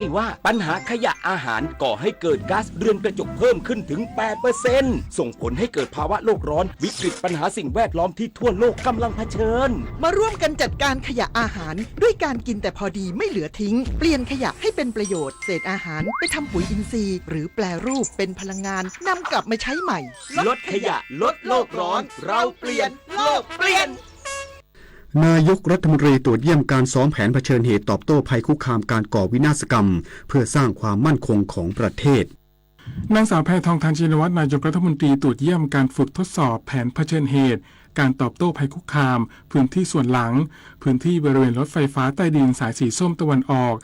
ว่าปัญหาขยะอาหารก่อให้เกิดก๊าซเรือนกระจกเพิ่มขึ้นถึง แปดเปอร์เซ็นต์ ส่งผลให้เกิดภาวะโลกร้อน วิกฤตปัญหาสิ่งแวดล้อมที่ทั่วโลกกำลังเผชิญ มาร่วมกันจัดการขยะอาหารด้วยการกินแต่พอดีไม่เหลือทิ้ง เปลี่ยนขยะให้เป็นประโยชน์ เศษอาหารไปทำปุ๋ยอินทรีย์ หรือแปรรูปเป็นพลังงาน นำกลับมาใช้ใหม่ ลดขยะ ลดโลกร้อน เราเปลี่ยน โลกเปลี่ยน นายกรัฐมนตรีตรวจเยี่ยมการซ้อมแผนเผชิญเหตุตอบโต้ภัยคุกคามการก่อวินาศกรรม เพื่อสร้างความมั่นคงของประเทศ นางสาวแพทองธาร ชินวัตร นายกรัฐมนตรีตรวจเยี่ยมการฝึกทดสอบแผนเผชิญเหตุการตอบโต้ภัยคุกคามพื้นที่ส่วนหลัง พื้นที่บริเวณรถไฟฟ้าใต้ดินสายสีส้มตะวันออก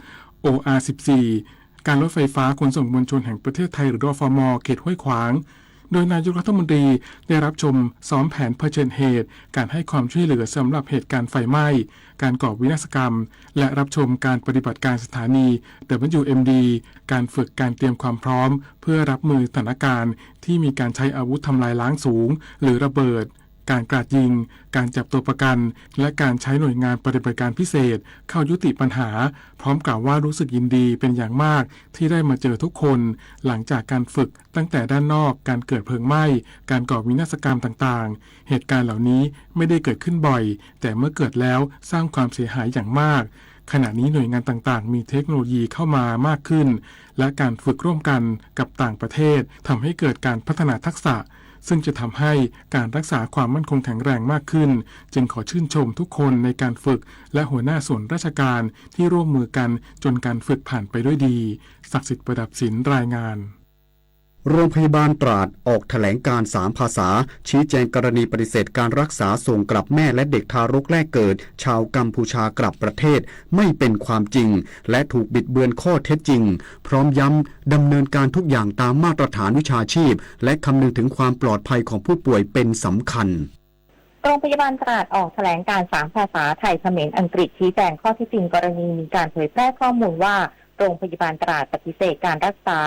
โออาร์ สิบสี่ การรถไฟฟ้าขนส่งมวลชนแห่งประเทศไทยหรือ รฟม เขตห้วยขวาง โดยนายกรัฐมนตรีได้รับชมซ้อมแผนเผชิญเหตุ การให้ความช่วยเหลือสำหรับเหตุการณ์ไฟไหม้ การก่อวินาศกรรม และรับชมการปฏิบัติการสถานี ดับเบิลยูเอ็มดี การฝึกการเตรียมความพร้อมเพื่อรับมือสถานการณ์ที่มีการใช้อาวุธทำลายล้างสูง หรือระเบิด การกราดยิง การจับตัวประกัน และการใช้หน่วยงานปฏิบัติการพิเศษเข้ายุติปัญหา พร้อมกล่าวว่ารู้สึกยินดีเป็นอย่างมากที่ได้มาเจอทุกคน หลังจากการฝึกตั้งแต่ด้านนอกการเกิดเพลิงไหม้ การก่อวินาศกรรมต่างๆ เหตุการณ์เหล่านี้ไม่ได้เกิดขึ้นบ่อย แต่เมื่อเกิดแล้วสร้างความเสียหายอย่างมาก ขณะนี้หน่วยงานต่างๆ มีเทคโนโลยีเข้ามามากขึ้น และการฝึกร่วมกันกับต่างประเทศทำให้เกิดการพัฒนาทักษะ ซึ่งจะทำให้การรักษาความมั่นคงแข็งแรงมากขึ้น จึงขอชื่นชมทุกคนในการฝึก และหัวหน้าส่วนราชการที่ร่วมมือกันจนการฝึกผ่านไปด้วยดี ศักดิ์สิทธิ์ ประดับศิลป์ รายงาน โรงพยาบาลตราดออกแถลงการณ์สามภาษา ชี้แจงกรณีปฏิเสธการรักษาส่งกลับแม่และเด็กทารกแรกเกิดชาวกัมพูชากลับประเทศ ไม่เป็นความจริง และถูกบิดเบือนข้อเท็จจริง พร้อมย้ำดำเนินการทุกอย่างตามมาตรฐานวิชาชีพ และคำนึงถึงความปลอดภัยของผู้ป่วยเป็นสำคัญ โรงพยาบาลตราดออกแถลงการณ์สามภาษา ไทย เขมร อังกฤษ ชี้แจงข้อเท็จจริงกรณีมีการเผยแพร่ข้อมูลว่า โรงพยาบาลตราดปฏิเสธการรักษา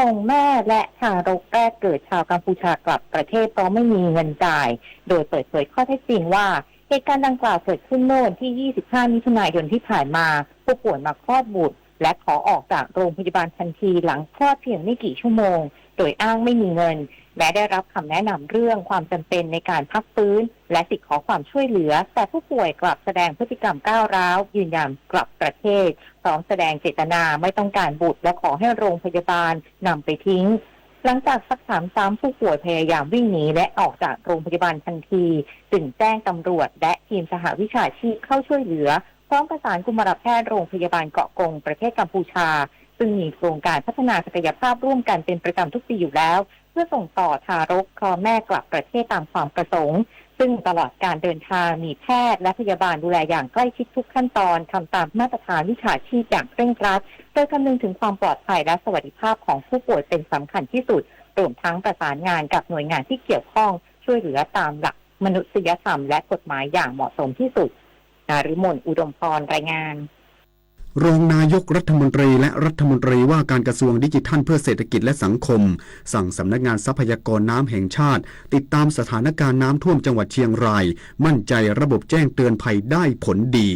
ส่งแม่และทารกแรกเกิดชาวกัมพูชากลับประเทศเพราะไม่มีเงินจ่าย โดยเปิดเผยข้อเท็จจริงว่า เหตุการณ์ดังกล่าวเกิดขึ้นเมื่อวันที่ ยี่สิบห้า มิถุนายนที่ผ่านมา ผู้ป่วยมาคลอดบุตร และขอออกจากโรงพยาบาลทันทีหลังคลอดเพียงไม่กี่ชั่วโมง โดยอ้างไม่มีเงิน แม้ได้รับคำแนะนำเรื่องความจำเป็นในการพักฟื้น และสิทธิ์ขอความช่วยเหลือ แต่ผู้ป่วยกลับแสดงพฤติกรรมก้าวร้าว ยืนยันกลับประเทศ พร้อมแสดงเจตนาไม่ต้องการบุตร และขอให้โรงพยาบาลนำไปทิ้ง หลังจากซักถามซ้ำ ผู้ป่วยพยายามวิ่งหนีและออกจากโรงพยาบาลทันที จึงแจ้งตำรวจและทีมสหวิชาชีพเข้าช่วยเหลือ พร้อมประสานกุมารแพทย์โรงพยาบาลเกาะกงประเทศกัมพูชา ซึ่งมีโครงการพัฒนาศักยภาพร่วมกันเป็นประจำทุกปีอยู่แล้ว เพื่อส่งต่อทารกคลอดแม่กลับประเทศตามความประสงค์ ซึ่งตลอดการเดินทางมีแพทย์และพยาบาลดูแลอย่างใกล้ชิดทุกขั้นตอน ทำตามมาตรฐานวิชาชีพอย่างเคร่งครัด โดยคำนึงถึงความปลอดภัยและสวัสดิภาพของผู้ป่วยเป็นสำคัญที่สุด รวมทั้งประสานงานกับหน่วยงานที่เกี่ยวข้อง ช่วยเหลือตามหลักมนุษยธรรมและกฎหมายอย่างเหมาะสมที่สุด นฤมล อุดมพร รายงาน รองนายกรัฐมนตรีและรัฐมนตรีว่าการกระทรวงดิจิทัลเพื่อเศรษฐกิจและสังคม สั่งสำนักงานทรัพยากรน้ำแห่งชาติ ติดตามสถานการณ์น้ำท่วมจังหวัดเชียงราย มั่นใจระบบแจ้งเตือนภัยได้ผลดี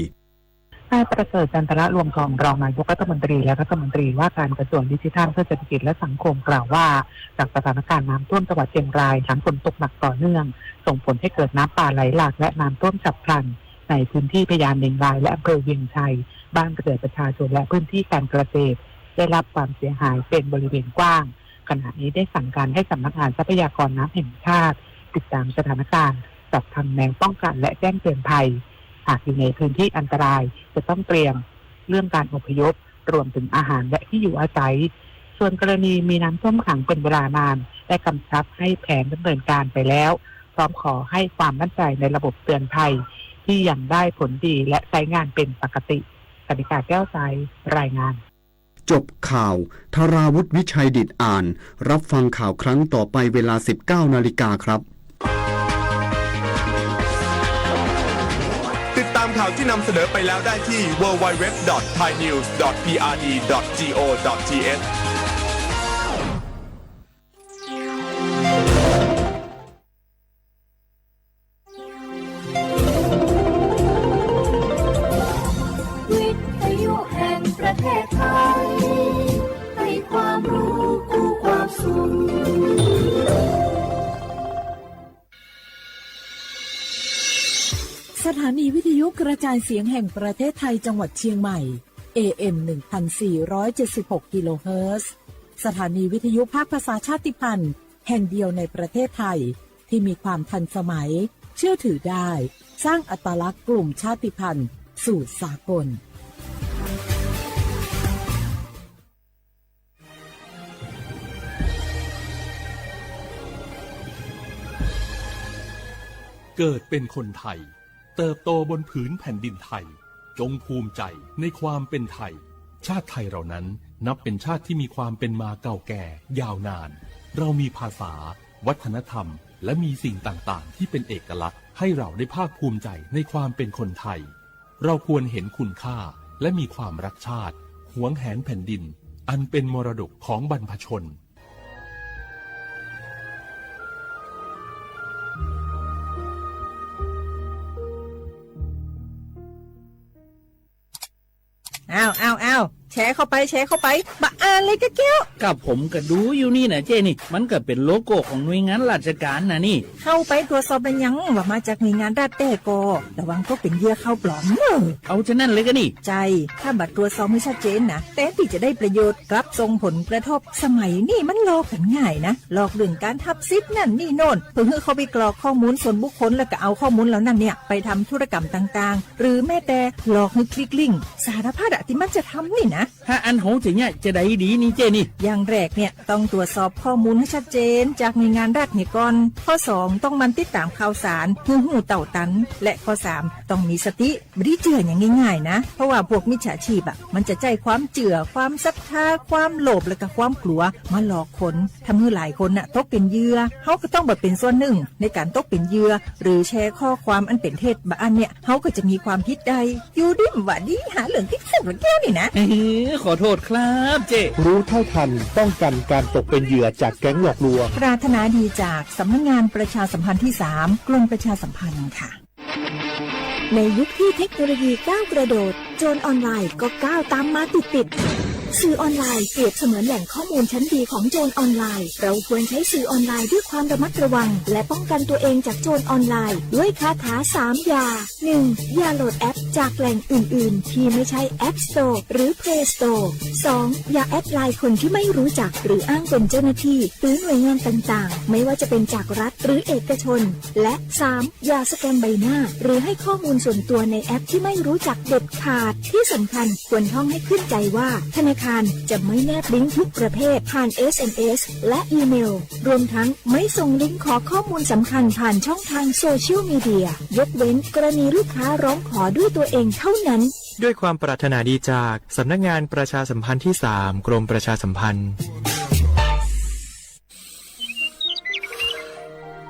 นายประเสริฐ จันทรลวงทอง รองนายกรัฐมนตรีและรัฐมนตรีว่าการกระทรวงดิจิทัลเพื่อเศรษฐกิจและสังคมกล่าวว่า จากสถานการณ์น้ำท่วมจังหวัดเชียงรายหลังฝนตกหนักต่อเนื่อง ส่งผลให้เกิดน้ำป่าไหลหลากและน้ำท่วมฉับพลัน ในพื้นที่พญาเมงรายและอำเภอเวียงชัย บ้านเรือนประชาชนและพื้นที่การเกษตร ได้รับความเสียหายเป็นบริเวณกว้าง ขณะนี้ได้สั่งการให้สำนักงานทรัพยากรน้ำแห่งชาติ ติดตามสถานการณ์ จัดทำแนวป้องกันและแจ้งเตือนภัย หากอยู่ในพื้นที่อันตราย จะต้องเตรียมเรื่องการอพยพ รวมถึงอาหารและที่อยู่อาศัย ส่วนกรณีมีน้ำท่วมขังเป็นเวลานาน ได้กำชับให้แผนดำเนินการไปแล้ว พร้อมขอให้ความมั่นใจในระบบเตือนภัย ที่ยังได้ผลดีและใช้งานเป็นปกติ กนิกา แก้วใส รายงาน จบข่าว ธราวุฒิ วิชัยดิษฐอ่าน รับฟังข่าวครั้งต่อไปเวลา สิบเก้านาฬิกาครับ ติดตามข่าวที่นำเสนอไปแล้วได้ที่ ดับเบิลยู ดับเบิลยู ดับเบิลยู ดอท ไทยนิวส์ ดอท พีอาร์ดี ดอท จีโอ ดอท ทีเอช สถานีวิทยุกระจายเสียงแห่งประเทศไทยจังหวัดเชียงใหม่ เอ เอ็ม หนึ่งพันสี่ร้อยเจ็ดสิบหก กิโลเฮิรตซ์ สถานีวิทยุภาคภาษาชาติพันธุ์แห่งเดียวในประเทศไทย ที่มีความทันสมัย เชื่อถือได้ สร้างอัตลักษณ์กลุ่มชาติพันธุ์สู่สากล เกิดเป็นคนไทย เติบโตบนผืนแผ่นดินไทย จงภูมิใจในความเป็นไทย ชาติไทยเรานั้นนับเป็นชาติที่มีความเป็นมาเก่าแก่ยาวนาน เรามีภาษา วัฒนธรรม และมีสิ่งต่างๆ ที่เป็นเอกลักษณ์ให้เราได้ภาคภูมิใจในความเป็นคนไทย เราควรเห็นคุณค่า และมีความรักชาติ หวงแหนแผ่นดิน อันเป็นมรดกของบรรพชน อ้าว อ้าว อ้าว แชร์เข้าไป แชร์เข้าไป บ่อ่านเลยกะแก้ว ก็ผมก็ดูอยู่นี่นะเจ้นี่ มันก็เป็นโลโก้ของหน่วยงานราชการนะนี่ เข้าไปตรวจสอบแล้วยังว่ามาจากหน่วยงานรัฐแท้ก่อ ระวังตกเป็นเหยื่อข่าวปลอมเนอะ เอาฉะนั้นเลยกะนี่ ใช่ ถ้าบ่ตรวจสอบให้ชัดเจนนะ แทนที่จะได้ประโยชน์ กลับส่งผลกระทบ สมัยนี้มันหลอกกันง่ายนะ หลอกเรื่องการทับสิทธิ์นั่นนี่โน่น เพื่อให้เขาไปกรอกข้อมูลส่วนบุคคล แล้วก็เอาข้อมูลเหล่านั้นเนี่ยไปทำธุรกรรมต่างๆ หรือแม้แต่หลอกให้คลิกลิงก์ สารพัดอะที่มันจะทำนี่นะ ถ้าอันเฮาจะเนี่ยจะได้ดีนี่เจ้นี่ อย่างแรกเนี่ยต้องตรวจสอบข้อมูลให้ชัดเจนจากหน่วยงานรัฐเนี่ยก่อน ข้อสองต้องหมั่นติดตามข่าวสาร เพื่อรู้เต้าตัน และข้อสามต้องมีสติ บ่ได้เจื้ออย่างง่ายๆนะ เพราะว่าพวกมิจฉาชีพอะ มันจะใช้ความเจื้อ ความศรัทธา ความโลภ และก็ความกลัว มาหลอกคน ทำให้หลายคนน่ะตกเป็นเหยื่อ เฮาก็ต้องบ่เป็นส่วนหนึ่งในการตกเป็นเหยื่อ หรือแชร์ข้อความอันเป็นเท็จบ่อันเนี่ย เฮาก็จะมีความผิดได้ อยู่ดีบ่ว่าดี หาเรื่องผิดสักแก้วนี่นะ เฮ้ย ขอโทษครับเจ้ รู้เท่าทัน ป้องกันการตกเป็นเหยื่อจากแก๊งหลอกลวง ปรารถนาดีจากสำนักงานประชาสัมพันธ์ที่สาม กรมประชาสัมพันธ์ค่ะ ในยุคที่เทคโนโลยีก้าวกระโดด โจรออนไลน์ก็ก้าวตามมาติดๆ สื่อออนไลน์เปรียบเสมือนแหล่งข้อมูลชั้นดีของโจรออนไลน์ เราควรใช้สื่อออนไลน์ด้วยความระมัดระวัง และป้องกันตัวเองจากโจรออนไลน์ ด้วยคาถาสามอย่า หนึ่ง อย่าโหลดแอปจากแหล่งอื่นๆ ที่ไม่ใช่ App Store หรือ Play Store สอง อย่าแอดไลน์คนที่ไม่รู้จัก หรืออ้างเป็นเจ้าหน้าที่ หรือหน่วยงานต่างๆ ไม่ว่าจะเป็นจากรัฐหรือเอกชน และ สาม อย่าสแกนใบหน้า หรือให้ข้อมูลส่วนตัวในแอปที่ไม่รู้จักเด็ดขาด ที่สำคัญควรท่องให้ขึ้นใจว่า ธนาคารจะไม่แนบลิงก์ทุกประเภทผ่าน เอส เอ็ม เอส และอีเมล รวมทั้งไม่ส่งลิงก์ขอข้อมูลสำคัญผ่านช่องทางโซเชียลมีเดีย ยกเว้นกรณีลูกค้าร้องขอด้วยตัวเองเท่านั้น ด้วยความปรารถนาดีจากสำนักงานประชาสัมพันธ์ที่สาม กรมประชาสัมพันธ์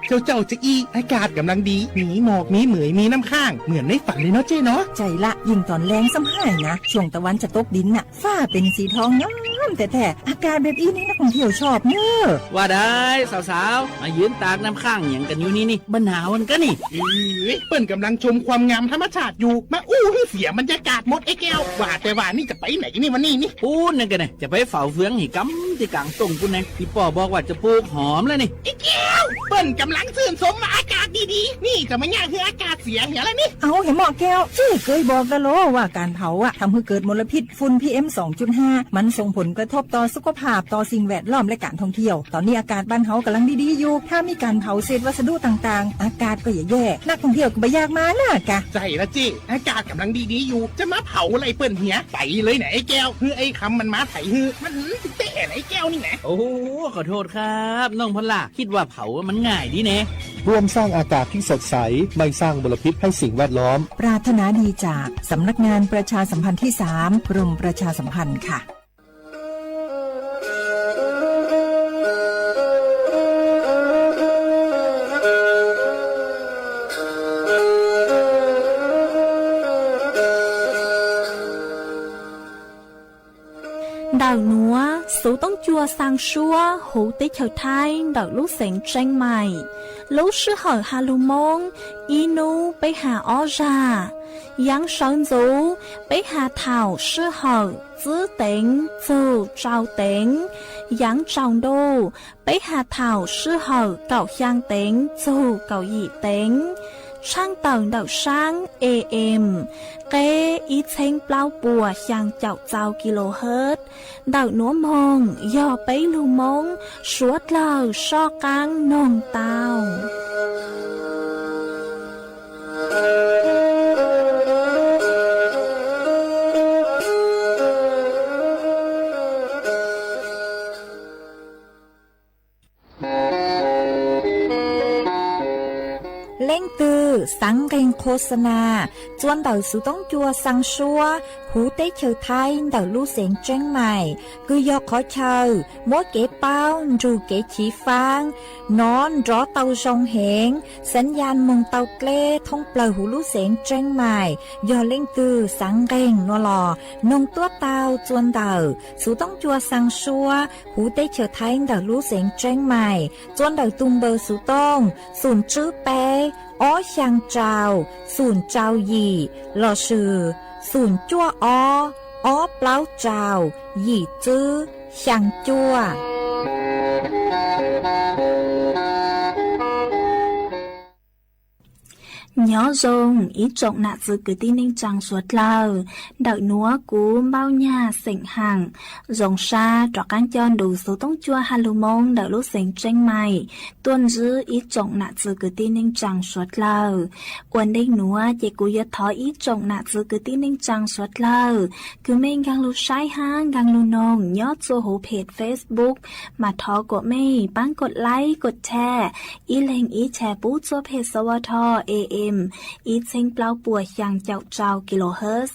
เจ้าเจ้าจะอี้ อากาศกำลังดี มีหมอก มีเหมย มีน้ำค้าง เหมือนในฝันเลยเนาะเจ้เนาะ ใช่ละ ยิ่งตอนแลงซ้ำหายนะ ช่วงตะวันจะตกดินน่ะ ฟ้าเป็นสีทองงามแท้ๆ อากาศแบบอี้นี่นักท่องเที่ยวชอบเนอะ ว่าได้ สาวๆ มายืนตากน้ำค้างหยังกันอยู่นี่นี่ บ่หนาวกันกะนี่ เอ้ย เปิ้นกำลังชมความงามธรรมชาติอยู่ มาอู้ให้เสียบรรยากาศหมดไอ้แก้ว ว่าแต่ว่านี่จะไปไหนนี่วันนี้นี่ ปู๊นนั่นกะนะ จะไปเฝ้าเฟืองหี่กำที่กลางต้งปู๊นนะ อีป้อบอกว่าจะปลูกหอมแล้วนี่ ไอ้แก้ว เปิ้นกำลังชื่นชมว่าอากาศดีๆ นี่จะมาย่างให้อากาศเสียเหียแล้วนี่ เอาให้เหมาะแก้ว เจ้เกยบอกแล้วโลว่าการเผาอะทำให้เกิดมลพิษ ฝุ่น พีเอ็ม สองจุดห้า มันส่งผลกระทบต่อสุขภาพ ต่อสิ่งแวดล้อมและการท่องเที่ยว ตอนนี้อากาศบ้านเฮากำลังดีๆอยู่ ถ้ามีการเผาเศษวัสดุต่างๆ อากาศก็จะแย่ นักท่องเที่ยวก็บ่อยากมานะกะ ใช่ละเจ้ อากาศกำลังดีๆอยู่ จะมาเผาอะไรเปิ้นเหีย ไปเลยนะไอ้แก้ว คือไอ้คำมันมาไถฮือ มันหืมสิเตะนะไอ้แก้วนี่นะ โอ้ ขอโทษครับ น้องพอลล่า คิดว่าเผามันง่ายดีแน่ ร่วมสร้างอากาศที่สดใส ไม่สร้างมลพิษให้สิ่งแวดล้อม ปรารถนาดีจากสำนักงานประชาสัมพันธ์ที่สาม กรมประชาสัมพันธ์ค่ะ Ntawm nuav xuv toob cua xaa suab huv teb chaws Thaib ntawm lub xeev Tseeb Maim. Lub sij hawm has lug Moob, ib nub peb has ob zag. Yaav sawv ntxuv, peb has thaum sij hawm txwb teev txug tsau teev. Yaav tsaus ntuj, peb has thaum sij hawm kaum xyaa teev txug kaum yim teev. Tshaaj tawm ntawm saab A M, qeb ib txheeb plaub puas xyaa caum txaus kilohertz. Ntawm nuav moog yog peb lug Moob suav dlawg soj qaab noog tau. Leej twg xaav nqeeg qho xa nas txuas ntawm xuv toob cua xaa suab huv teb chaws Thaib ntawm lub xeev Tseeb Mais, kws yog qhov chaw muab kev paub nrug kev chiv faab nov nrov tau zoo heev, xaav yaj moog tau dleb thoob plawg huv lub xeev Tseeb Mais. Yog leej twg xaav nqeeg nuav los noog tuab taug txuas ntawm xuv toob cua xaa suab huv teb chaws Thaib ntawm lub xeev Tseeb Mais txuas ntawm tug npawb xuv tooj xum tswb peb ob xyaa rau xum rau yim lossis xum cuaj ob ob plaub rau yim tswb xyaa cuaj. Nyob zoo ib tsoom nam txwv kwv tij neej tsaa suav dlawg, ntawm nuav kuv Npauj Nyag xeem Haam zoo sab rov qaab coj nrug xuv toob cua ha lug Moob ntawm lub xeev Tseeb Mais tuaj ntsib ib tsoom nam txwv kwv tij neej tsaa suav dlawg. Ua ntej nuav ces kuv yuav thov ib tsoom nam txwv kwv tij neej tsaa suav dlawg kws mej nkaag lug saib hab nkaag lug noog nyob txua huv phem Facebook, mas thov kuas mej paab kod like kod share, ib leeg ib share pub txua phem xa va tho A M ib txheeb plaub puas xyaa caum rau kilohertz.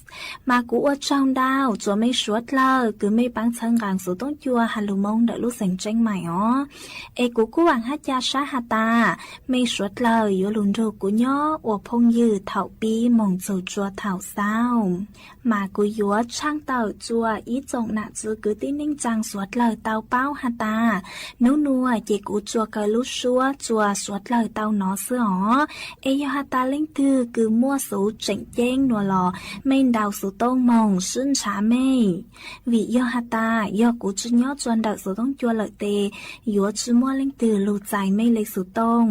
Mas kuv ua tsaug ntau txua mej suav dlawg kws mej paab txhawb nqaa xuv toob cua ha lug Moob ntawm lub xeev Tseeb Mais os. Es kuv kuj vaam hab ca sab has tas mej suav dlawg yuav lug nrug kuv nyob ua phooj ywg thaum pib moog txug tsua thaum xaus. Mas kuv yuav tshaaj tawm txua ib tsoom nam txwv kwv tij neej tsaa suav dlawg tau paub has tas, nub nuav ces kuv tsua kaw lub suab tsua suav dlawg tau nov xwb os. Es yog has tas leej twg kws muaj xuv tseem ceeb nuav los mej ntaus xuv tooj moog sib ntshaw mej, vim yog has tas yog kuv tsi nyob tsua ntawm xuv toob cua lawm tes yuav tsi muaj leej twg lug txais mej le xuv tooj.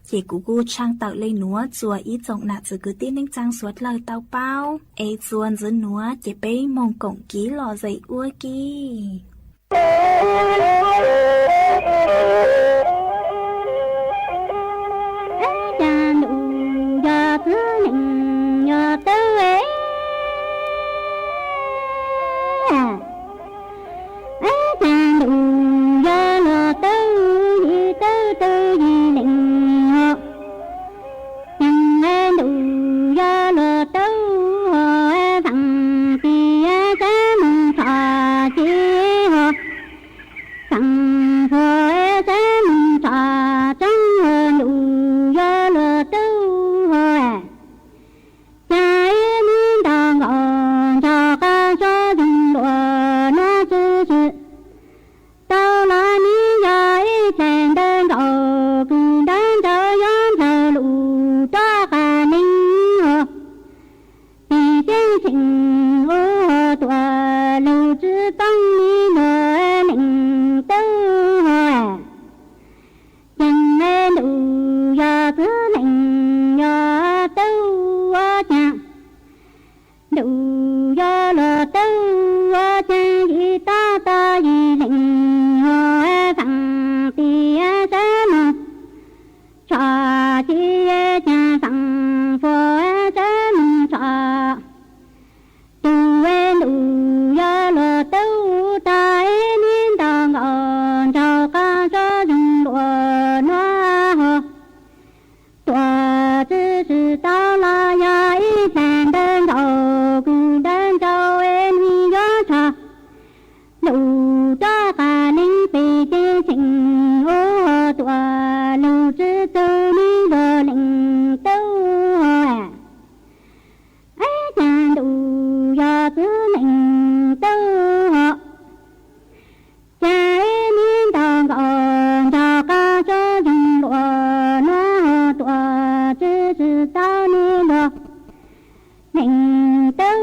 Ces kuv kuj tshaaj tawm le nuav txua ib tsoom nam txwv kwv tij neej tsaa suav dlawg tau paub. Es txua ntxiv nuav ces peb moog koom kiv lom zem ua ke. Caag ntuj yog txiv neej yog tub, caag ntuj yog luag tub, yim tub tub yim leej os. Caag ntuj yog luag tub, faam tis sab moog txhom tsi os. Faam fua sab moog txhom tsob, ntuj yog luag tub. Caag ib hnub ntaus nkaus nrog qab suab zoov luas nuav tsi swm. Tau los nws yog ib txhais ntawv nkaus kws nrov nrov yuav nplhaw lus rov qab neeg os. Tsis tseeb tseem ua tuam lug tsi poob nws luag neeg tub. Caag ntuj yog txiv neej yog tub, caag ntuj yog luag tub, caag yim tub tub yim leej os. Faam tis sab moog txhom tsi, caag faam fua sab moog txhom. Tug ntuj yog luag tub, tau ib hnub ntaus nkaus nrog qab suab zoov luas nuav hov. Tuam tsi swm tau los yog ib txhais ntawv nkaus kws nrov nrov es nws yuav txhom lus rov qab neeg. Tsis tseeb tseem ua tuam lug tsi txug nws luag neeg tub. Caag ntuj yog txiv neej tub, caag ib hnub ntaus nkaus nrog qab suab zoov luas nuav hov. Tuam tsi swm tau nws luag neeg tub.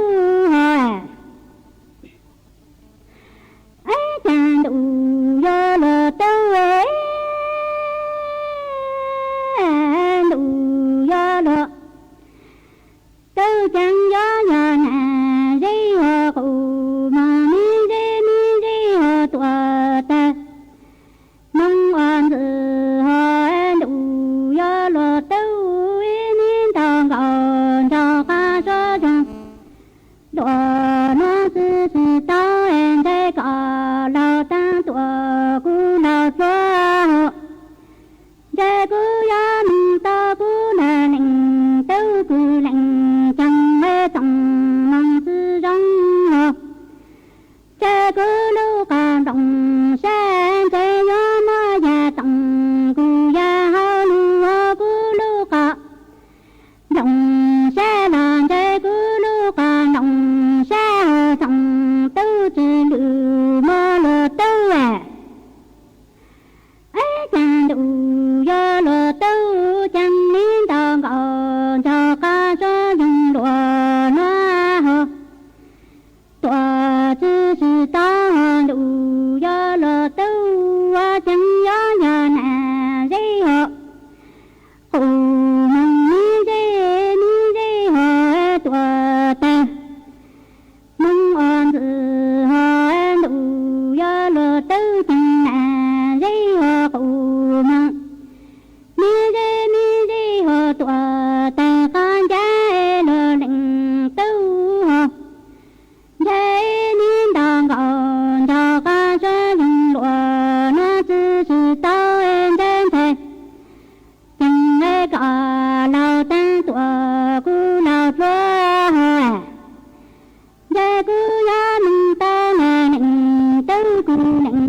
kuv neej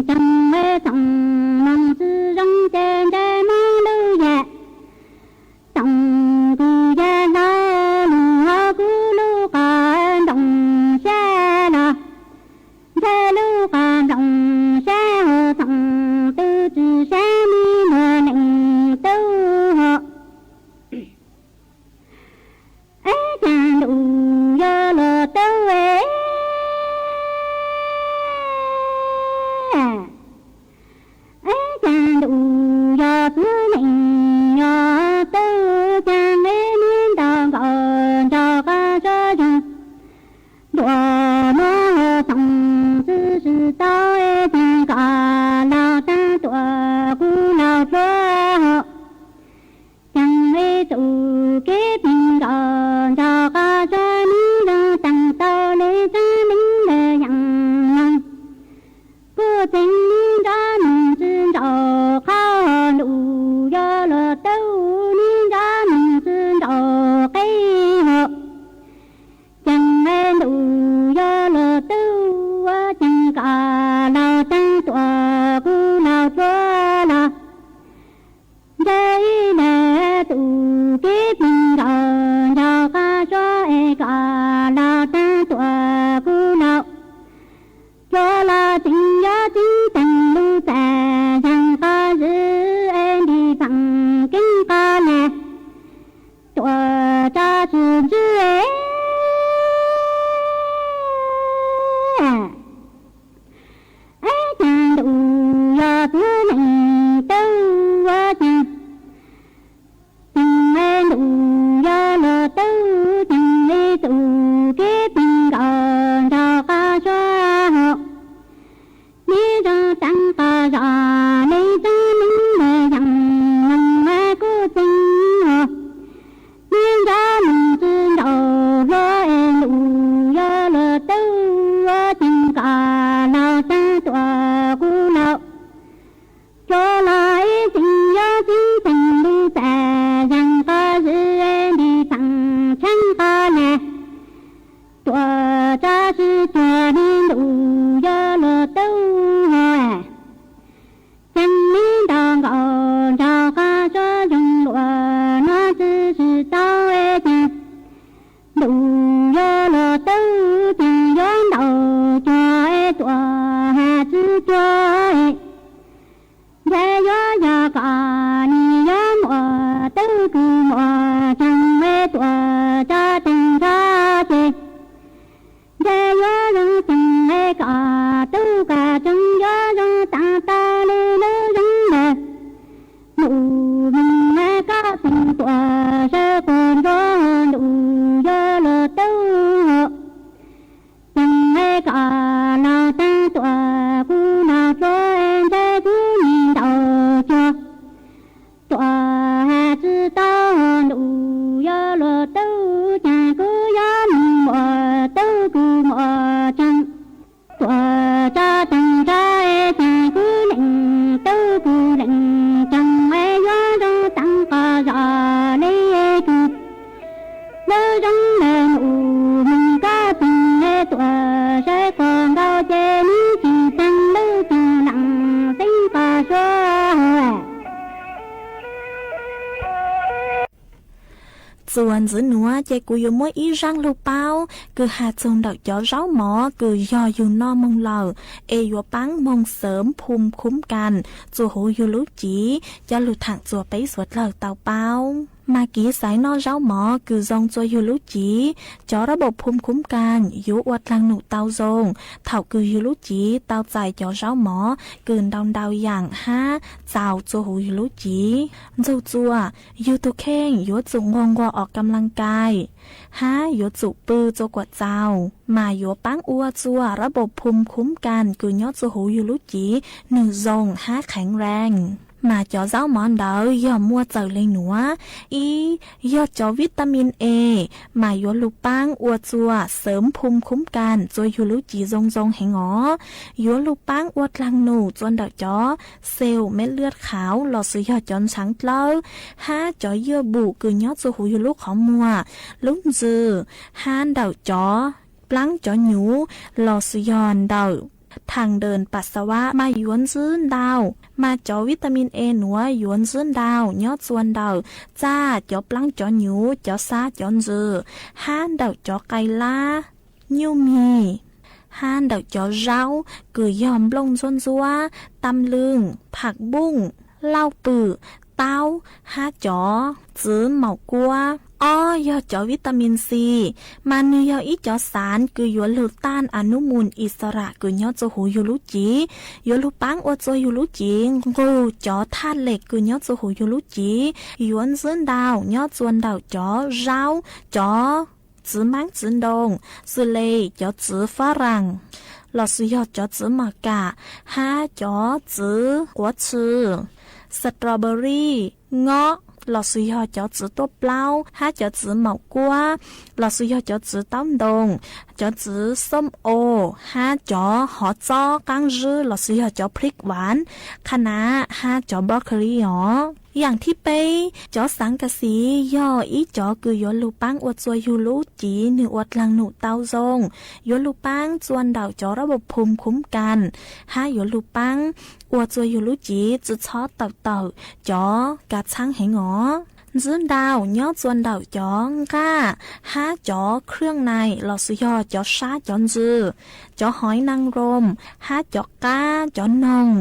tseem txhob moog tsi zoo ces ntshe moog lug yam txoom kuv yam hlo lug hauv kuv lub qhov nplooj sab los, ntshe lub qhov nplooj sab hauv txoom tub tsi sab mi muag neej tub hov. Ib caag ntuj yog luag tub, ib caag ntuj yog txiv neej yog tub, caag ib niag nto nkaus nrog qhov suab zoog nruam nuav hauv txoom tsi tau, caag kom laug taag tuam kuv laug dluab hov. Caag ib txuj kev pheej nkaus nrog qhov suab neeg zoo taag tau le tsaab neeg le yaam noog. Kuv txeeg neeg nrov neeg tsi nraug qhov ntuj yog luag tub, neeg nrov neeg tsi nraug qeb hov. Caag ib ntuj yog luag tub, caag kom laug taag tuam kuv laug dluab los. Ntshe ib leeg txuj kev pheej nkaus nrog qhov suab es kom laug taag tuam kuv laug dluab los. Tseem yog tseeb teeg lug txais zaag qhov zwm es nti phaam keeb qhov nag tuam tso tsi ntswj. Ib caag ntuj yog txiv neej tub, caag ib ntuj yog luag tub, caag ib txuj kev pheej nkaus nrog qhov suab hov. Neeg zoo taag qhov zog le tsaab neeg le yaam noog, kuv txeeg hov. Neeg nrov neeg tsi nraug dluab es ntuj yog luag tub, caag kom laug taag tuam kuv laug dluab los. Ib tseeb yog tseeb teeg lug txais zaag qhov zwm es nti phaam tshaab qhov nag tuam tso tsi cuag le ntuj yog luag tub hov. Caag le nto nkaus nrog qhov suab zoog nruam nuav tsi tau, caag ntuj yog luag tub, caag yuav ntaus cuag es tuam has tsi cuag. Ntshe yuav yog kom nwg yuav muaj tub kws muaj tseeb es tuam tso teeg nrho ces ntshe yuav zoo tseeb es kom tub kom tseeb yuav zoo taag tau le lub zoo le. Ntuj moog es koj tseeb tuam sawv quas nruab ntuj yog luag tub hov. Caag es kom laug taag tuam kuv laug dluab, ntshe kuv nim ntaus cuag tuam has tsi tau. Ntuj yog luag tub, caag kuv yuav moog muaj tub kws muaj tseeb tuam tso teeg nrho, caag kuv leej tub kws leej tseeb es yuav zoo taag qhov zog le kws lub zoo le. Ntuj moog koj tseeb es tuam sawv quas nkaus ces nwg tsi teeg lub tug laam xeeb qhov suab hov. Txuas ntxiv nuav ces kuv yuav muab ib zaaj lug paub kws has txug ntawm cov zaub mov kws yog yug noj moog lawm es yuav paab moog xeem phum khum kas txuas huv yug lub cev coj lug thaam txuas peb suav dlawg tau paub. Mas kev xaiv noj zaub mov kws zoo txuas yug lub cev, cov rab paum phum khum kas yuav ua dlaag num tau zoo thaum kws yug lub cev tau txais cov zaub mov kws ntau ntau yaam hab txaus txuas huv yug lub cev. Ntxug txuas, yug tug kheej yuav tsum nquag nquag ua kam laas kais hab yuav tsum pw txua kuam txaus, mas yuav paab ua txuas rab paum phum khum kas kws nyob txuas huv yug lub cev nwg zoo hab kheev rees. Mas cov zaub mov ntawd yog muaj txawm le nuav: ib, yog cov vitamin E, mas yuav lug paab ua txuas xeem phum khum kas txuas yug lub cev zoo zoo heev os. Yuav lug paab ua dlaag num txua ntawm cov xeem meb lwaj khauv lossis yog cov ntshaav dlawb hab cov ywj npum kws nyob txua huv yug lub qhov muag, lub ntsws, hab ntawm cov plaab cov nyuv lossis yog ntawm Thas das pas xas vas mas yuav ntswb ntau, mas cov vitamin E nuav yuav ntswb ntau nyob txua ntawm txaj, cov plaab cov nyuv, cov xab cov ntsws, hab ntawm cov qai lab, nyuj mis, hab ntawm cov zaub kws yog nplooj ntxuab ntxuab, tam lwj, pham npuj, lauj pwm, taub, hab cov txiv maum kuab. Ob yog cov vitamin C, mas nwg yog ib cov xaav kws yuav lug taj a nub mus is xas ram kws nyob txua huv yug lub cev, yuav lug paab ua txua yug lub cev nqug cov thaj lem kws nyob txua huv yug lub cev, yuav ntswb ntau nyob txua ntawm cov zaub, cov txiv maab txiv ntoos, xws le cov txiv fab raas, lossis yog cov txiv mas kam, hab cov txiv quav txhw, strawberry, ngob, lossis yog cov txiv tuaj plaub, hab cov txiv maum kuab, lossis yog cov txiv taub ntoos, cov txiv xoom os, hab cov hov txob qaab zwb lossis yog cov phlik vav, qha nav, hab cov broccoli os. Yaam thib peb, cov xaav kas xiv yog ib cov kws yuav lug paab ua txua yug lub cev nwg ua dlaag num tau zoo, yuav lug paab txua ntawm cov rab npau phum khuv kas, hab yuav lug paab ua txua yug lub cev tsi txhob tawm tawm cov kav txhaab heev os. Ntswb ntau nyob txua ntawm cov nqaj, hab cov khwj nais lossis yog cov sab cov ntsws, cov haiv neeg room, hab cov qab cov noog,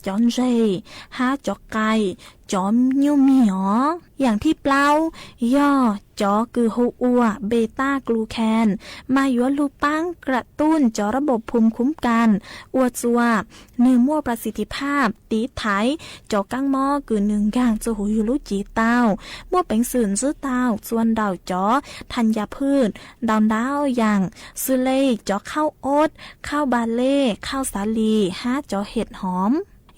cov ntseg, hab cov qai, cov nyuj mis os. Yaam thib plaub, yog cov kws hu ua beta glucan, mas yuav lug paab kra tuj cov rab npau phum khuv kas ua txua nwg muaj pa xi ti phaj tiv thaiv cov kaab mob kws nwg nkaag txua huv yug lub cev tau, muaj peev xwm ntswb tau txua ntawm cov thas yas phwj ntau ntau yaam xws le cov khauj ob, khauj npa lej, khauj xav lis hab cov hem hom.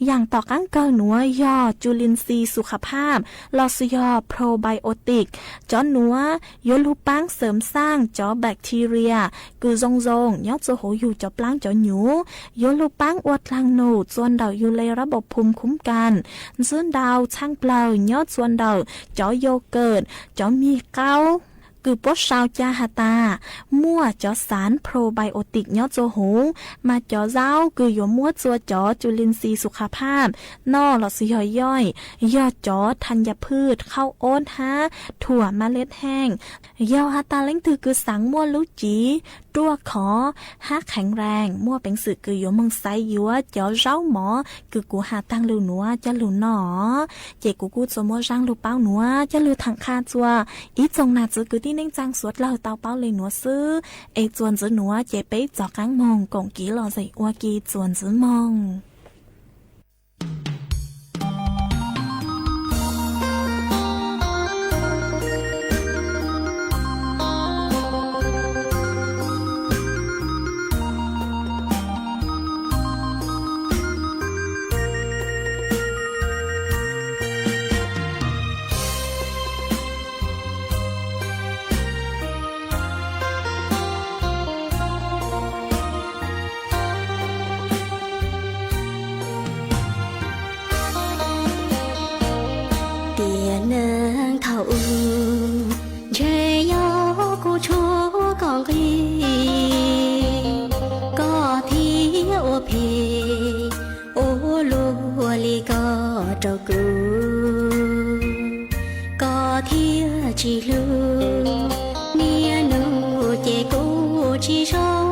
Yaam tom qaab kawg nuav yog cu lin xi xu kha phaj lossis yog probiotic. Cov nuav yuav lug paab xeem xaaj cov bacteria kws zoo zoo nyob txua huv yug cov plaab cov nyuv, yuav lug paab ua dlaag num txua ntawm yug le rab npau phum khuv kas, ntswb ntau txhaaj plawg nyob txua ntawm cov yogurt, cov mig qaub kws puab sau ca has tas muaj cov xaav probiotic nyob txua huv, mas cov zaub kws yuav muab txua cov cu lin xi xu kha phaj noj lossis yog yoij, yog cov thas yas phwj khauj ob hab thuam ma lej heej. Yog has tas leej twg kws xaav muaj lub cev ruaj khov hab kheev rees, muaj peev xwm kws yuav moog xaiv yuav cov zaub mov kws kuv has taag lug nuav coj lug noj, ces kuv kuj txuas muaj zaaj lug paub nuav coj lug thaam qha txua ib tsoom nam txiv kwv tij neej tsaa suav dlawg tau paub le nuav xwb. Es txuas ntxiv nuav ces peb txov qaab moog koom kev lom zem ua ke txuas ntxiv moog. Tiam neeg thaum ub ntshe yog kuv tshuav koj nqi, koj thiaj ua phem ua luaj li koj rau kuv, koj thiaj tsis hlub niaj hnub ces kuv tsis zoo.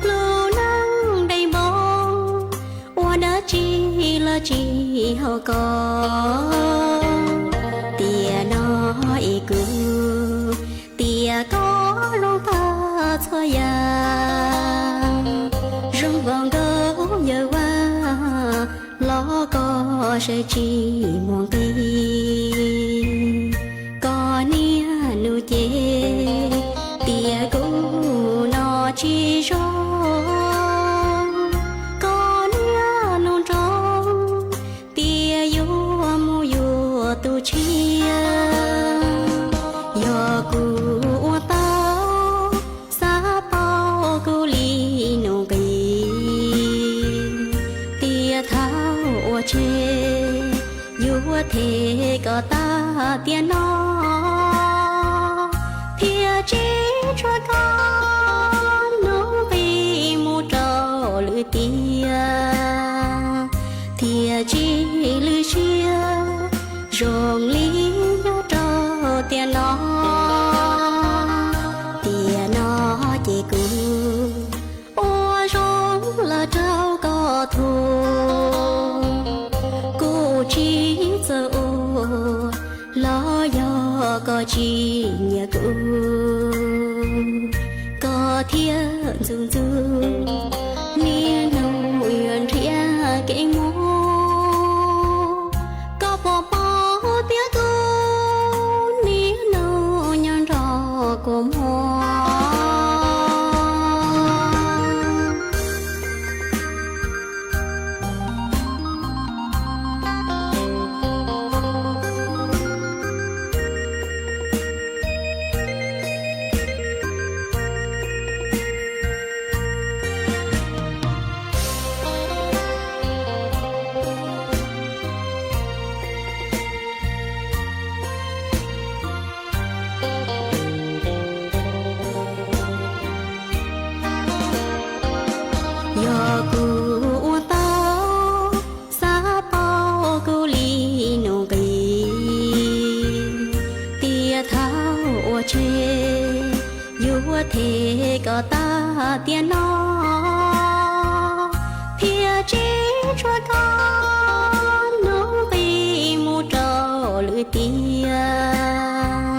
Lub neej dej npoo ua dab tsi los tsis haum koj. Tiam no es kuv tiam koj zoo tag txhua yam, zoo nkaus nkauj yawm vaj los koj saib tsis muaj nqis. Koj niaj hnub ces tias kuv no tsis zoo, koj niaj hnub nroo tias yuav mus yuav tus tshiab. Yog kuv ua tau xav paub kuv li nus nqis, tias thaum ua tseg yuav them koj tag tiam no, thiaj tsis tshua koj nus nqis mus tiag, thiaj tsis lwj siab zoo li nyob rau tiam no. Tiam no ces kuv ua zoo los rau koj thuam, kuv tsis txawj ua los yog koj tsis nyiam kuv, koj thiaj ntxub ntxub niaj hnub yuav nrhiav kev mus. Koj puas paub tias kuv niaj hnub nyob nrog kua muag? Yog kuv ua tau, xav paub kuv li nuj nqis, tiam thaum ua tseg yuav them koj tag tiam no, thiaj tsis tshua koj nuj nqis mus rau lwm tiam,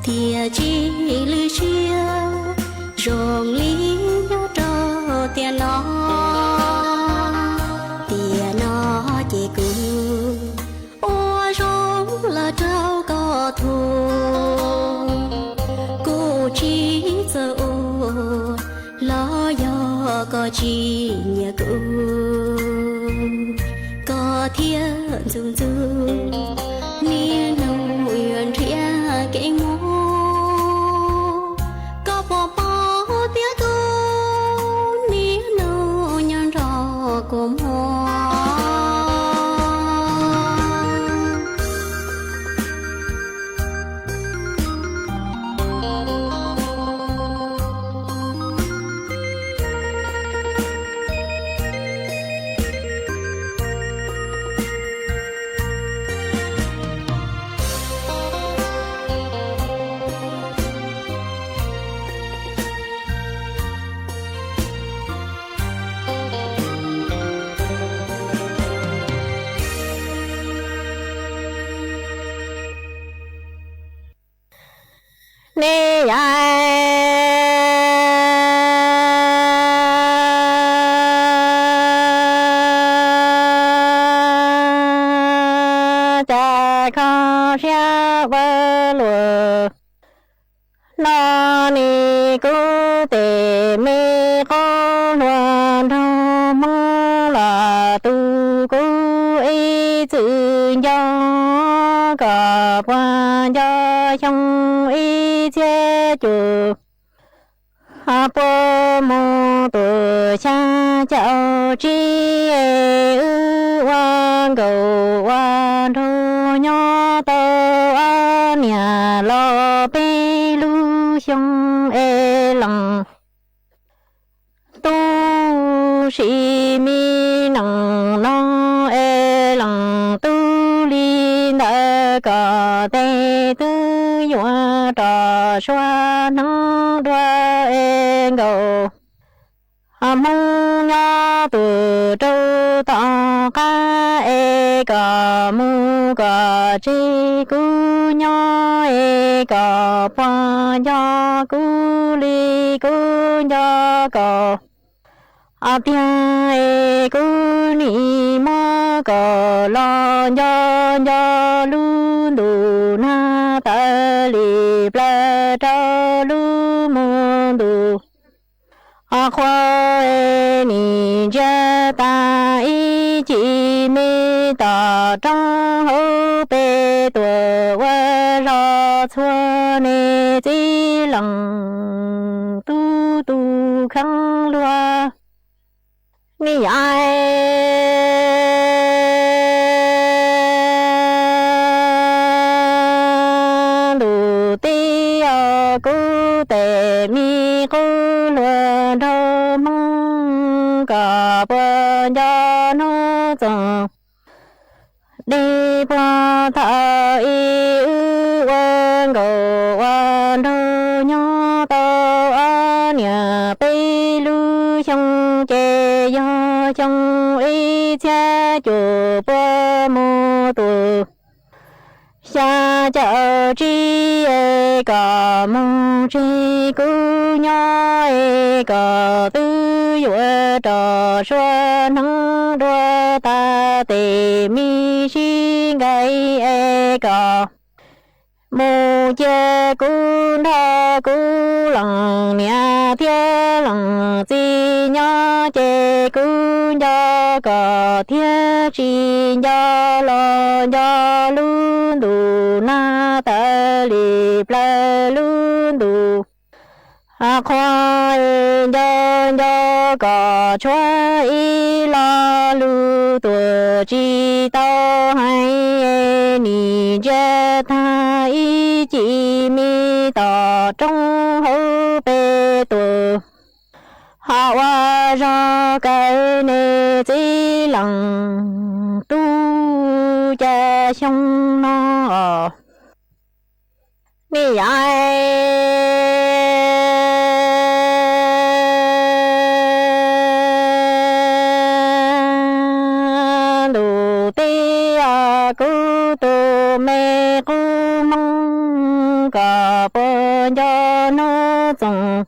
thiaj tsis lwj siab zoo li nyob rau tiam no. Tiam no ces kuv ua zoo los rau koj thuam, kuv tsis txawj ua los yog koj tsis nyiam kuv, koj thiaj ntxub ntxub niaj hnub yuav nrhiav kev mus. Koj puas paub tias kuv niaj hnub nyob nrog kua muag? Nej yam cas kho siab ua luaj, no nis kuv tes me qub hluas nraug Hmoob los tu kuv ib txwm nco, kom puas nco xyoo ib txhiab cuaj puas mus tus xya caum tsib, wb ua nkauj ua nraug nyob tau ob niam los peb lub xyoo es lees tub sim me nees no es lees tub li ntawd kom tes twb yuav rov sua hneev dua es nkaus Hmoob nyob tus rau tom qab es kom mus kom tseg kuv nyob es kom puas nco kuv li kuv nco koj tiag es kuv nim muab koj los nco nco lub ntuj nag tawm li plaws rau lub mus ntuj. Qhua es nim ntsia tas ib chim me tom roob hauv pes tuaj ua zog txhua niag txiv leej tub tu kheev luag. Nej yam ntuj tib os, kuv tes me qub hluas nraug Hmoob kom puas nco hnub txoos. Dej puag thaum ub wb ua nkauj ua nraug nyob tau ob niam peb lub xyoo ces yog xyoo ib txhiab cuaj puas mus tus xya caum tsib es kom mus tseg kuv nyob es kom twb yuav rau sua hneev dua tas tes me sib nqaim es kom mus cia kuv nrog kuv leej niam thiab leej txiv nyob ces kuv nco kom thiab tsis nco los nco lub ntuj nag tawm li plaws lub ntuj. Qhov es nco nco kom tshuav ib lo lus tuam tsis tau hais, nim ntsia tag ib ci me tom roob hauv pes tuam. Ho ua zog kawg nej txiv leej tub cas xyoo no os. Nej yav ntuj teb os, kuv tus me qub Hmoob kom puas nco hnub txoos.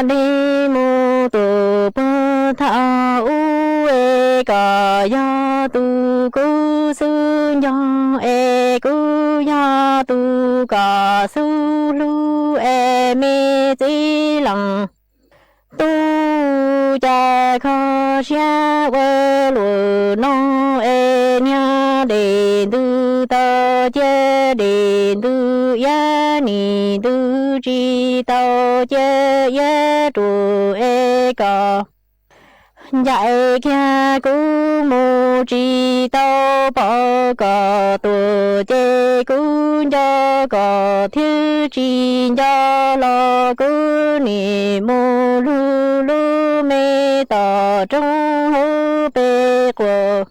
Dej mus tus puag thaum ub es kom yog tus kuv xub nco es kuv yog tus kom xub hlub es me txiv leej tub cas kho siab ua luaj no es niag dej ntws tau cia dej ntws iab, nim ntws tsis tau cia iab ruam es kom ncaim kiag kuv mus tsis tau pom kom tuam ces kuv nco kom thiab tsis nco los kuv nim mus lug lub me tom roob hauv pes quas.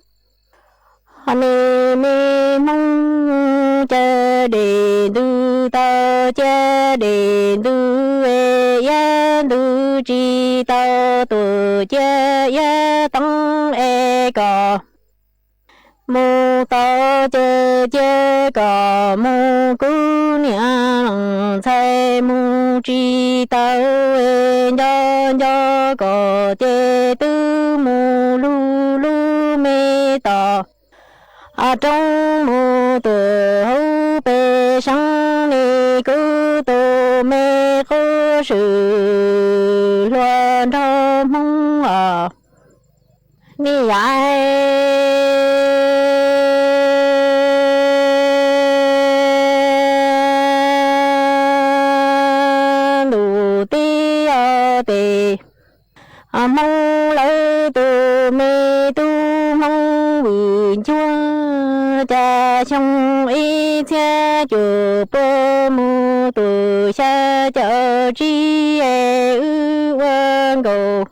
Ho nej me Hmoob cas dej ntws tau cia dej ntws es iab ntws tsis tau tuam cia iab teeb es kom mus tau ces cia kom mus kuv niam leej ntxhais mus tsis tau es nco nco kom ces twb mus lug lub me tom roob mus tuam hauv pes seev li kuv tus me qub swm hlua nraug Hmoob os. Nej yav ntuj teb os, tes Hmoob lawv tus me tub Hmoob vwm ncuag cas xyoo ib txhiab cuaj puas mus tus xya caum tsib es wb ua nkauj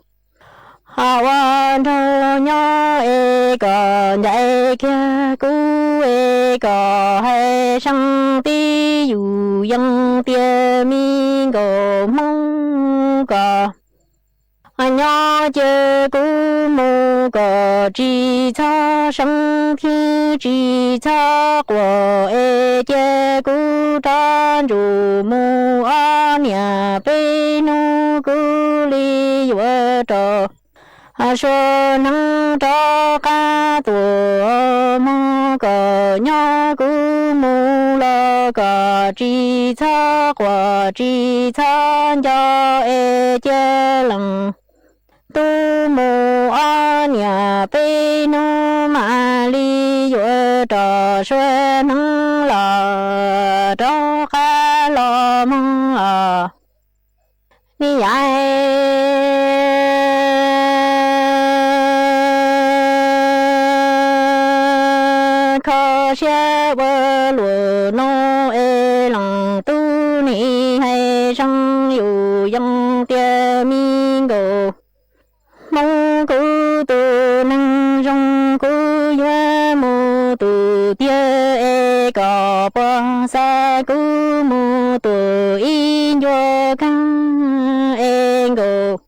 ho ua nraug nyob es kom ncaim kiag kuv es kom hais seeb tib yus yees tias me nkauj Hmoob kom nyob cia kuv mus kom tsis txhob seev thiab tsis txhob quaj es cia kuv rov ntsuas mus ob niam peb hnub kuv li yuav rau sua hneev rov qab tuaj mog kom nyob kuv mus los kom tsis txhob quaj tsis txhob nco es cia leej tub mus ob niam peb hnub mam li yuav rau sua hneev los rov qab los mog os. Nej yav kho siab ua luaj no es leej tub nim hais seeb yus yees tias me nkauj Hmoob kuv mus tua ib ncua kaag es nkaus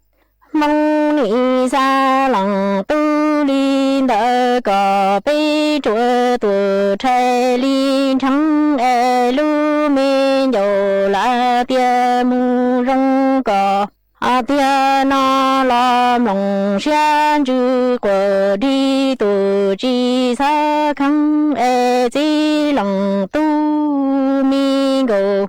Hmoob nim xa leej tub li ntawd kom peb ruam tua rhais li nrheev es lub me ncaus lav tias mus zoo kom hos tiag no los mloog siab ntsws quas dig tus tsis xav kheev es txib leej tub me nkaus.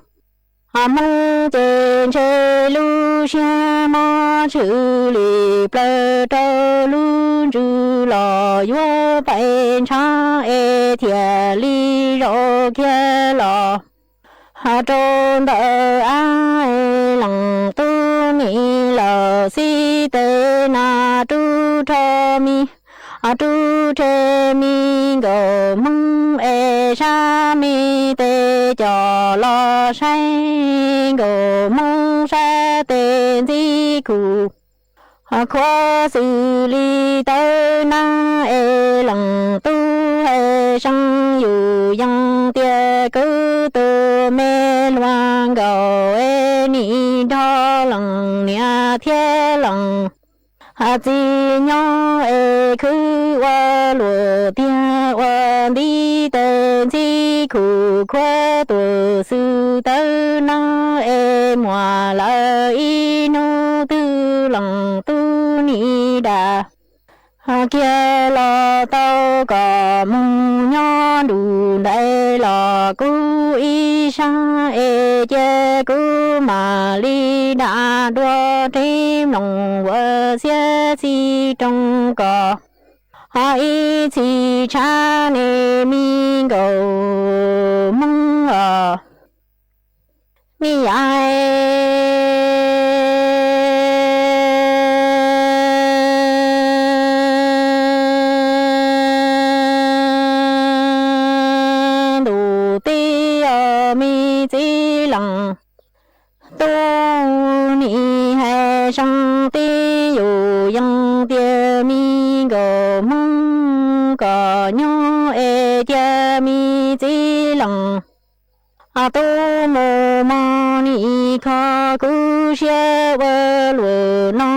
Hos Hmoob ces ntshe lub siab mob tshwm li plaws rau lub ntsws los yuav pais ntshav es thiaj li zaum kiag los. Hos rau ntawm ab leej tub nim los xib tes nas rub rho mi, rub rhe mi nkaus Hmoob es sab me tes coj los saib nkaus Hmoob sab tes ntxib khuv. Hos khuav xws li tawv nab es leej tub hais seeb yus yeej tias kuv tus me hluas nkaus es nim nrog leej niam thiab leej txiv nyob es khwv ua luam tiag ua ntiv tes ntxib khuv khuav tus xws tawv nab es muaj lawm ib hnub twg leej tub nim dam kiag los tau kom mus nyob nrug ntais los kuv ib sab es cia kuv mam li dam dua reb mloog ua xiab xib roog kom hos ib txhis tshab ne mi nkaus Hmoob os. Me yaig ntuj teb os, me txiv leej tub nim hais seeb teb yus yeej tias me nkaus Hmoob kom nyob es cia me txiv leej tub mus mog nim kho kuv siab ua luam no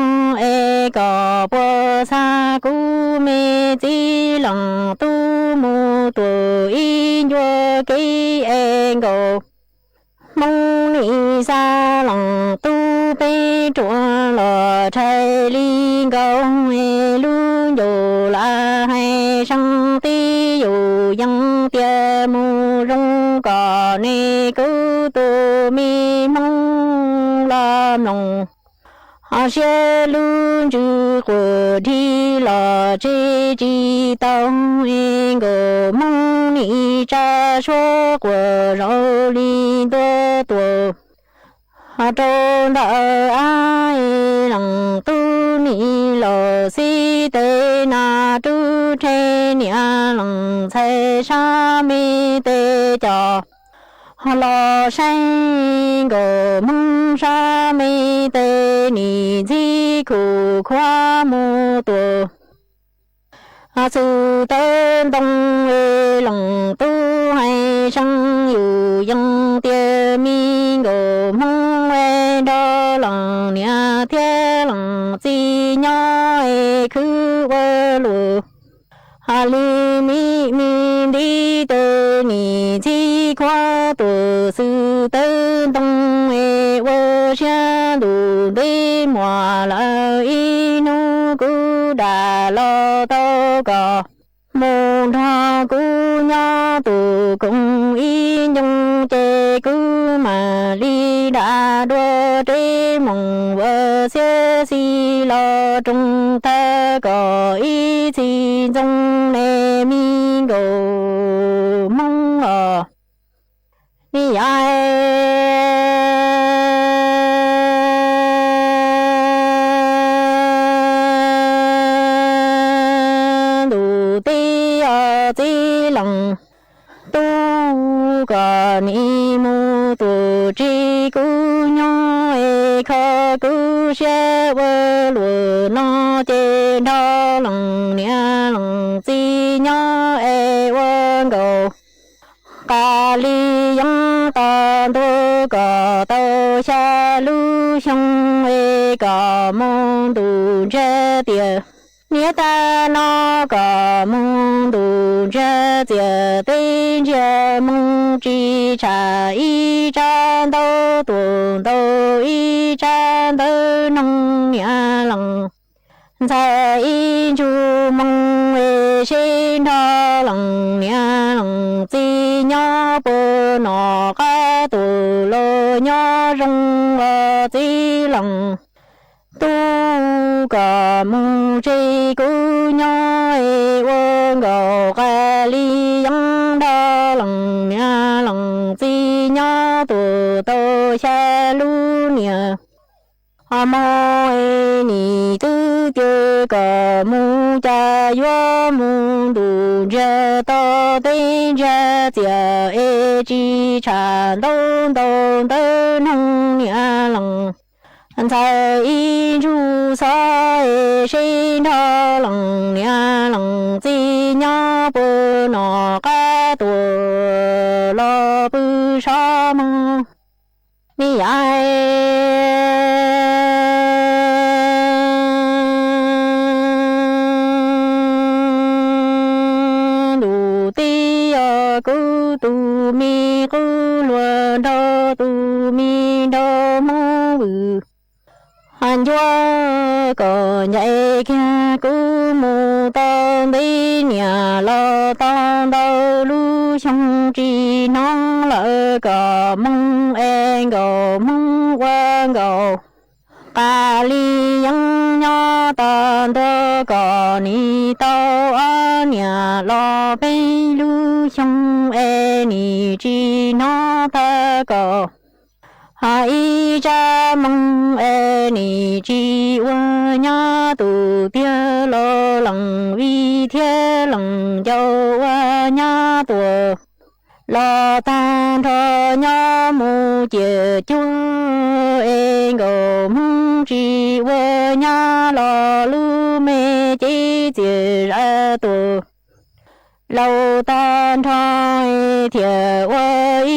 es kom puas xav kuv me txiv leej tub mus tua ib ncua kev es nkaus Hmoob nim xa leej tub peb ruam los rhais li nkaus es lub ncaus lav hais seeb teb yus yeej tias mus zoo kom ne kuv tus me Hmoob los mloog hos siab lub ntsws quas dig los tseg tsis tau es nkaus Hmoob nim tsa suab quas zoo li ntua tuaj hos rau ntawm ab leej tub nim los xib tes nas rub rhe niam leej ntxhais sab me tes coj los saib nkaus Hmoob sab me tes nim ntxib khuv khuav mus tua xws tawv ntoo es leej tub hais seeb yus yeej tias me nkaus Hmoob es nrog leej niam thiab leej txiv nyob es khwv ua luam hos li me me ntiv tes nim ntxib khuav tus xws tawv ntoo es ua siab ntuj ntev muaj lawm ib hnub kuv dam los tau kom mus nrog kuv nyob tus koom ib ncoo ces kuv mam li dam dua reb mloog ua xiab xis los roog tag kom ib txhis ntxoo ne me nkaus Hmoob os. Me yaig ntuj teb os, txiv leej tub kom nim mus tua tseg kuv nyob es kho kuv siab ua luam no ces nrog leej niam leej txiv nyob es ua nkaus qas li yeeb tos ntua kom tau xya lub xyoo es kom mus ntuj ntsiag tias niam tais no kom mus ntuj ntsiag tias teb ntsiag mus tsis tsham ib tsab ntaub tuaj ntau ib tsab ntawv noog niam lees ntxhais ib ntsug moo es seb nrho lees niam lees txiv nyob puas nom qab tuaj los nyob zoo os txiv lees tub. Kom mus tsev kuv nyob es ua nkaus qas li yeeb nrho lees niam lees txiv nyob tuaj tau xya lub niam ho mus es nim twb tias kom mus cas yuav mus ntuj ntsiag to teb ntsiag txias es tsis tsham ntaub ntau ntawv noog niam lees ntxhais ib ntsug xov es seb nrho lees niam lees txiv nyob puas nom qab tuaj los pw sov moog. Me yaim ntuj teb os, kuv tus me qub hluas nrog tus me nraug Hmoob Vwm, ha, ncuab kom ncaim kiag kuv mus tau ntev niam los tau ntau lub xyoo tsis hnov lawm kom moog es nkaus Hmoob ua nkaus qas li yeeb nyob tag ntua kom nim tau ob niam los peb lub xyoo es nim tsis hnov tag kom ho ib tsab moog es nim tsis ua nyab tus tiag los lees vij thiab lees ncau ua nyab tuaj los tag nrho nyob mus ciam cuaj es nkaus Hmoob tsis ua nyab los lub me cev txias zam tuaj laus tag nrho thiaj ua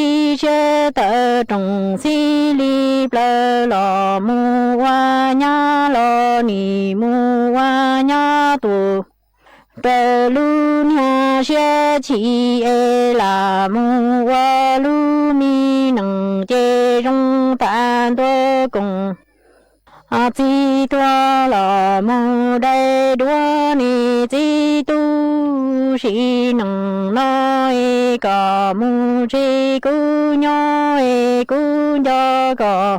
ib siab tawm rooj xib li plaws los mus ua nyab los nim mus ua nyab tuaj raws lub niag siab chim es lam mus ua lub me nees ces zoo tag ntua koom. Txiv tuag los mus dai duab ne txiv tub, sim neej no es kom mus ntsib kuv nyob es kuv nco kom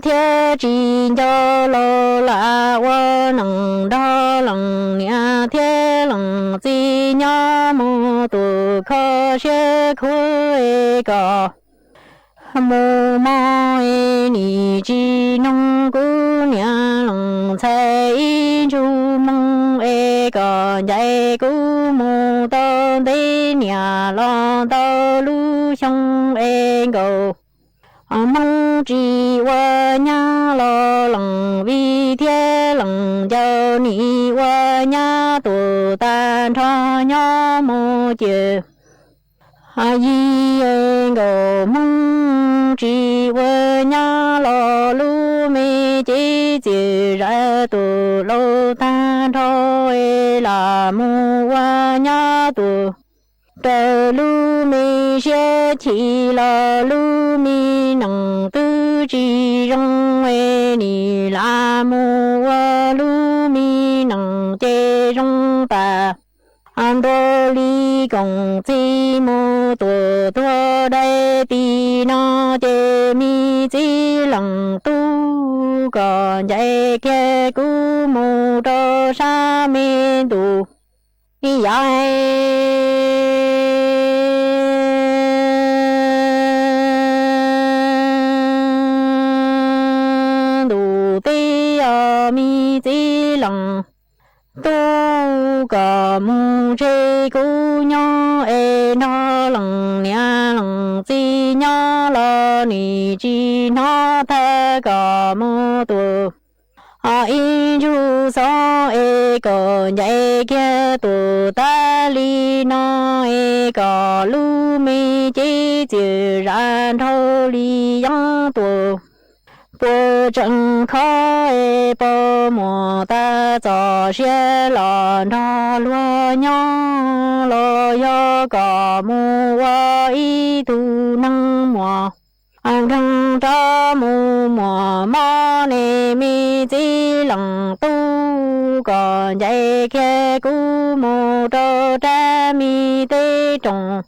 thiab tsis nco los lam ua neej nrog leej niam thiab leej txiv nyob mus tus kho siab khuav es kom mus mog es nim tsis noog kuv niam leej ntxhais ib ntsug moo es kom ncaim kuv mus tau ntev niam los ntau lub xyoo es nkaus Hmoob tsis ua nyab los leej vij thiab leej ncau nim ua nyab tuaj tag nrho nyob mus ciam yig es nkaus Hmoob tsis ua nyab los lub me cev txias zam tuaj laus tag nrho es lam mus ua nyab tuaj raws lub me siab chim los lub me neej twb tsis zoo es nim lam mus ua lub me neej ces zoo tas ntua li koom txij mus tuaj tuag dai tim no ces me txiv leej tub kom ncaim kiag kuv mus rau sab me ntuj. Yav ntuj teb os, me txiv leej tub kom mus ntsib kuv nyob es nrog leej niam leej txiv nyob los nim tsis hnov tag kom mus tuaj Ib ntsug xob es kom ncaim kiag tus tag li no es kom lub me cev txias zam nraug li yeeb tuaj. Puas tseem khob es pog muam tas txog siab los nrog luag nyob los yog kom mus ua ib tug neeg muam nkeeg rov mus muas mob ne me txiv leej tub, kom ncaim kiag kuv mus rau rab me teb roog.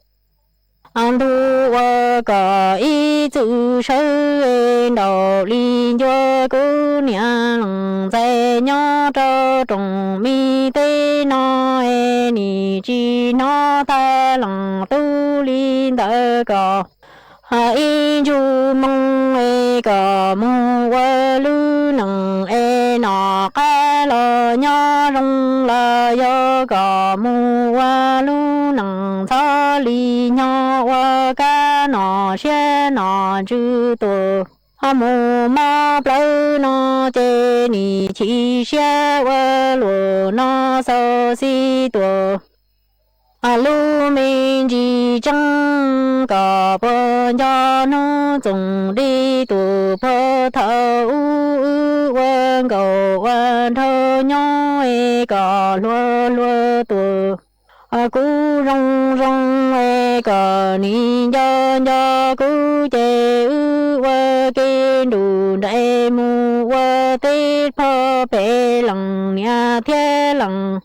Ntuj ua kom ib txwm sawv nraum li ncua kuv niam leej ntxhais nyob rau rooj me teb no es nim tsis hnov tag leej tub li ntawd kom ib ntsug moo es kom mus ua lub neej es nom qab los nyob zoo los yog kom mus ua lub neej ntxhov li nyob ua kab nom siab nom ntsws tuaj. Mus mob plawv no ces nim chim siab ua luaj no xaus xij tuaj. Lub me ntsis tseeb kom puag nco hnub txoos dib tuaj, puag thaum ub wb ua nkauj ua nraug nyob es kom hluas hluas tuaj. Kuv zoo zoo es kom nim nco nco kuv ces wb ua ke nrug nraim mus ua teb, pog pem leej niam thiab leej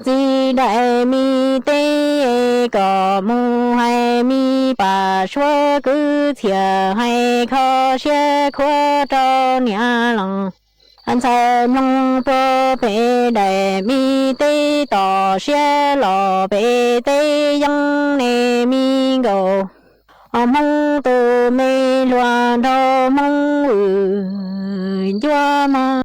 txiv, nraim me teb kom mus hais me pam suav kwv txhiaj hais kho siab khuav rau niam leej ntxhais mloog. Puag pem nraim me teb tom siab los pem teb yeeb ne me nkauj, Hmoob tus me hluas nraug Hmoob vwm ncuab mog.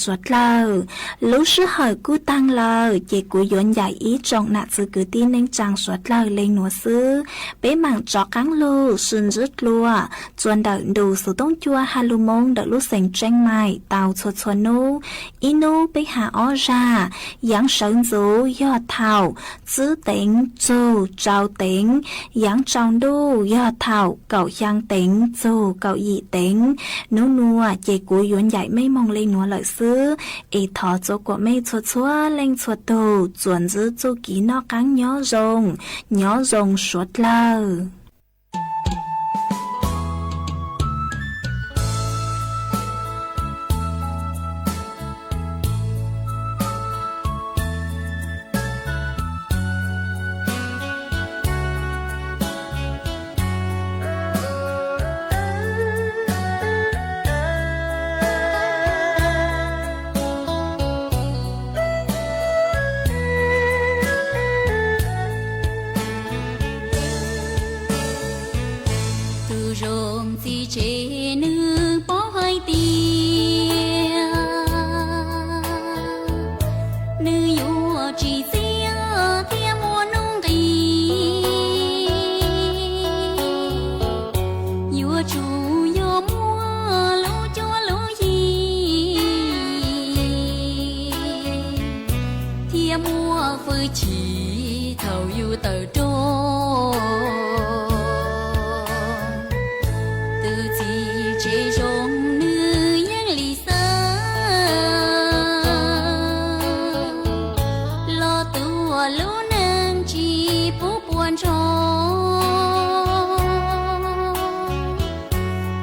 suav dlawg. Lub sij hawm kuj taag lawm, ces kuv yuav ncaim ib tsoom nam txiv kwv tij neej tsaa suav dlawg le nuav xwb. Peb maam rov qaab lug sib ntsib dlua txuas ntawm ntu xuv tooj cua ha lug moo ntawm lub xeev Tseeb Maim tau txhua txhua nub. Ib nub peb has ob zag. Yaav sawv ntxuv yog thaum tsib teev txug rau teev. Yaav tsaus ntuj yog thaum kaum xyaa teev txug kaum yim teev. Nub nuav ces kuv yuav ncaim mej moog le nuav lawm xwb, es thov txua kuam mej txhua txhua leej txhua tug txuas ntsib txuj kev noj qaab nyob zoo, nyob zoo suav dlawg. Tus zoo txiv tsev nwg paub hais tias nwg yuav tsi txiaj thiab muaj nuj nqis, yuav tsum yog muaj lub cuab lub yig thiab muaj fwj chim thaum yus tawm rog. Tus txiv tsev zoo nwg yeej li xwb, los tuav lub neej tsi pub puas ntsoog.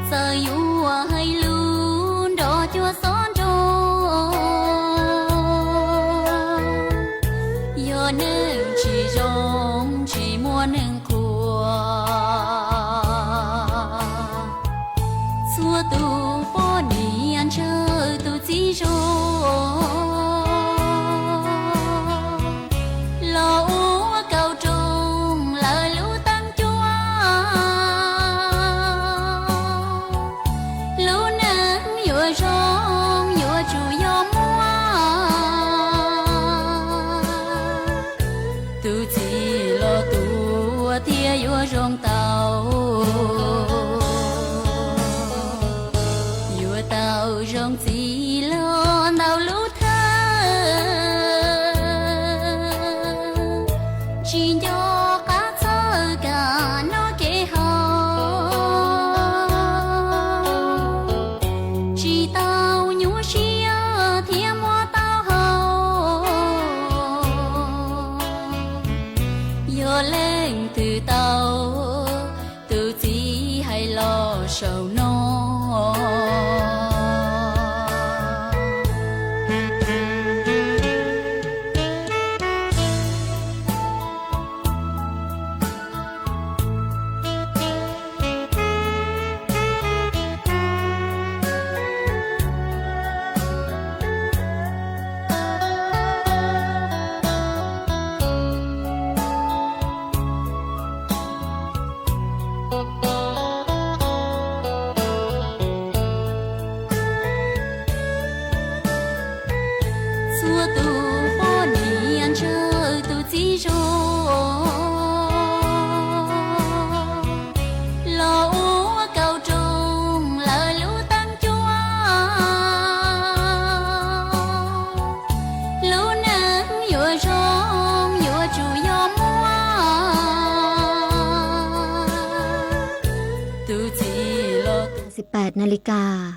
Txawm yuav hais lug nrov cuag xob nroog, yog neeg tsis zoo tsis muaj neeg qhuas. Txhua tus poj niam ntshaw tus txiv zoo los ua kaum rooj lawv lub teeb cuab. Lub neej yuav zoo yuav tsum yog muaj tus txiv los tuav thiaj yuav zoo tau. Yuav tau zoo txiv los ntau lub thawj, tsis nco qab txhawj kam noj kev haus, tsis tau nyuaj siab thiab muab tau hau. Yog leej twg tau tus txiv hais los saum no. Txhua tus poj niam ntshaw tus txiv zoo los ua kaum rooj lawv lub teeb cuab. Lub neej yuav zoo yuav tsum yog muaj tus txiv los tus txiv. Pem na li kas